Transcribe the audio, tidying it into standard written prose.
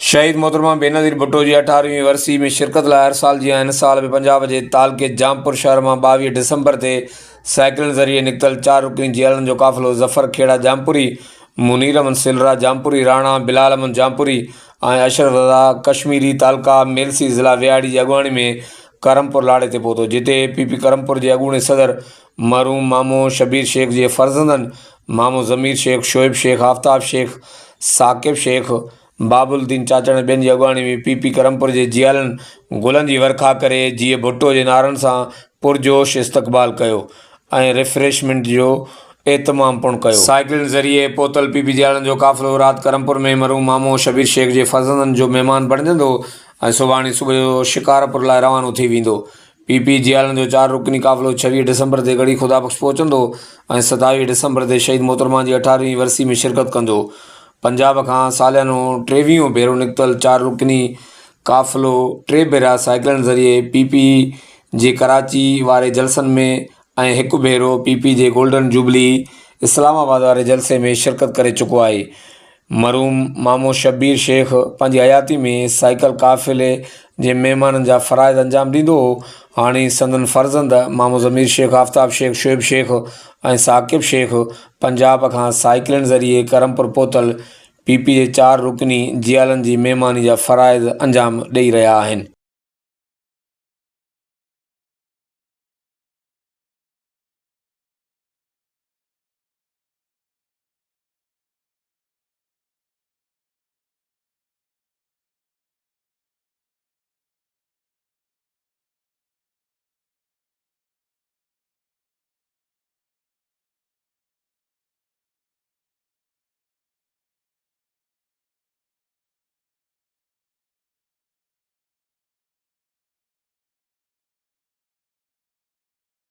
شهيد محترمه بينظير ڀٽو جي اٺارهين ورسي ۾ شرڪت لاء هر سال جيان هن سال به پنجاب جي تعلقي جامپور شهر مان 22 ڊسمبر تي سائيڪلن ذريعي نڪتل چار رڪني جيالن جو قافلو ظفر کيڙا جامپوري، منير احمد سيلرا جامپوري، راڻا بلال احمد جامپوري ۽ اشرف رضا ڪشميري تعلقه ميلسي ضلع ويهاڙي جي اڳواڻي ۾ ڪرمپور لاڙي تي پهتو جتي پي پي ڪرمپور جي اڳوڻي صدر مرحوم مامو شبير شيخ جي فرزندن مامو ضمير شيخ، شعيب شيخ، آفتاب شيخ، ثاقب شيخ، باب الدين چاچڙ ۽ ٻين جي اڳواڻي ۾ پي پي ڪرمپور جي جيالن گلن جي ورکا ڪري جيئي ڀٽو جي نعرن سان پرجوش استقبال ڪيو ۽ ريفريشمينٽ جو اهتمام پڻ ڪيو. سائيڪلن ذريعي پهتل پي پي جيالن جو قافلو رات ڪرمپور ۾ مرحوم مامو شبير شيخ جي فرزندن جو مهمان بڻجندو ۽ سڀاڻي صبح جو شڪارپور لاء روانو ٿي ويندو. پي پي جيالن جو چار رڪني قافلو 26 ڊسمبر تي ڳڙهي خدا بخش پهچندو ۽ 27 ڊسمبر تي شهيد محترمه جي اٺارهين ورسي ۾ شرڪت ڪندو. پنجاب کان ساليانو ٽيويهون ڀيرو نڪتل چار رڪني قافلو ٽي ڀيرا سائيڪلن ذريعي پي پي جي ڪراچي واري جلسن ۾ ۽ هڪ ڀيرو پي پي جي گولڊن جوبلي اسلام آباد واري جلسي ۾ شرڪت ڪري چڪو آهي. مرحوم مامو شبير شيخ پنهنجي حياتي ۾ سائيڪل قافلي جي مهمانن جا فرائض انجام ڏيندو هو. هاڻي سندن فرزند مامو ضمير شيخ، آفتاب شيخ، شعيب شيخ ۽ ثاقب شيخ پنجاب کان سائيڪلن ذريعي ڪرمپور پهتل پي پي جي چار رڪني جيالن جي مهماني جا فرائض انجام ڏئي رهيا آهن.